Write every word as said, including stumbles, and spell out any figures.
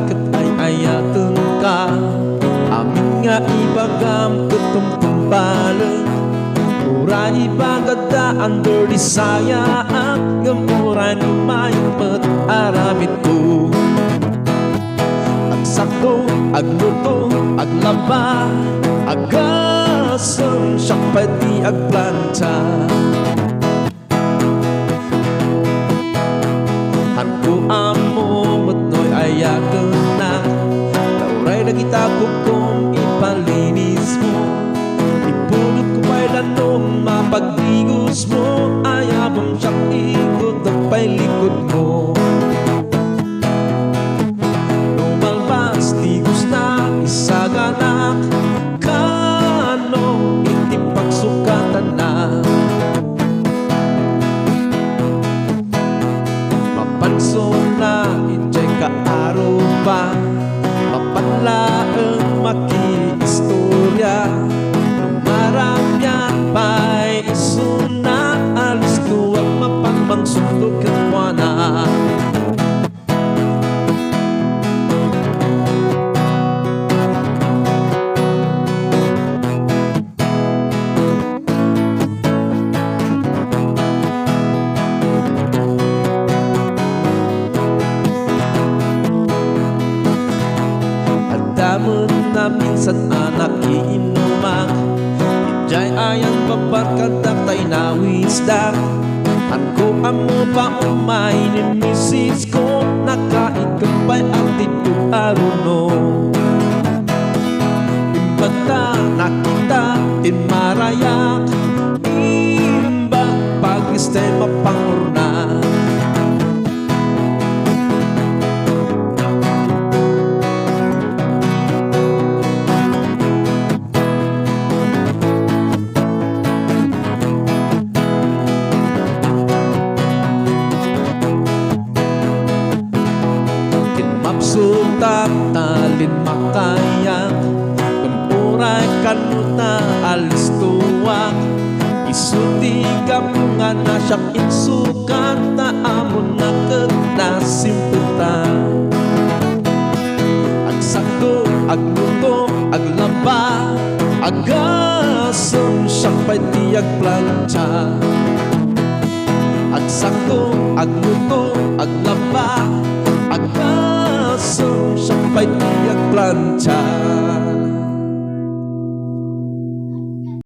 ket ay-ayatenka. Amin nga ibagam ket tumtumbalen. Uray ibagada under desire, ngem uray numayo met aramidko. Agsakto, agluto, aglaba, agasem, siak pay ti agplancha. Hanko ammo met no ay-ayatennak, ta uray dagita kukum ipalinismo. Ipudotko pay danum mapagdigosmo, ayabem siak, ikutek pay likudmo. No malpas, digosnak, isaganak, kano iti pagsukatanna. Mapansonak idiay kaarupa, mapan laeng makiistoria. No maramian pay isuna, alistoak mapan mangsuktok kenkuana. Adda met naminsan a nakiinumak, idiay ayan babbarkadak ta inawisdak. Hanko ammo pa umay ni misisko, nakaikem pay a ditoy a runo. Imbag ta nakita ti marayak, imbag pagis ti mapangurna. Kinmapsutak ta limmakayak, ngem uray kano ta alistoak. Isu ti gapu nga nasiak insukat, ta amona ket nasimpeta. Agsakto, agluto, aglaba, agasem, siak pay ti agplancha. Agsakto, agluto, aglaba, agasem, siak pay ti agplancha.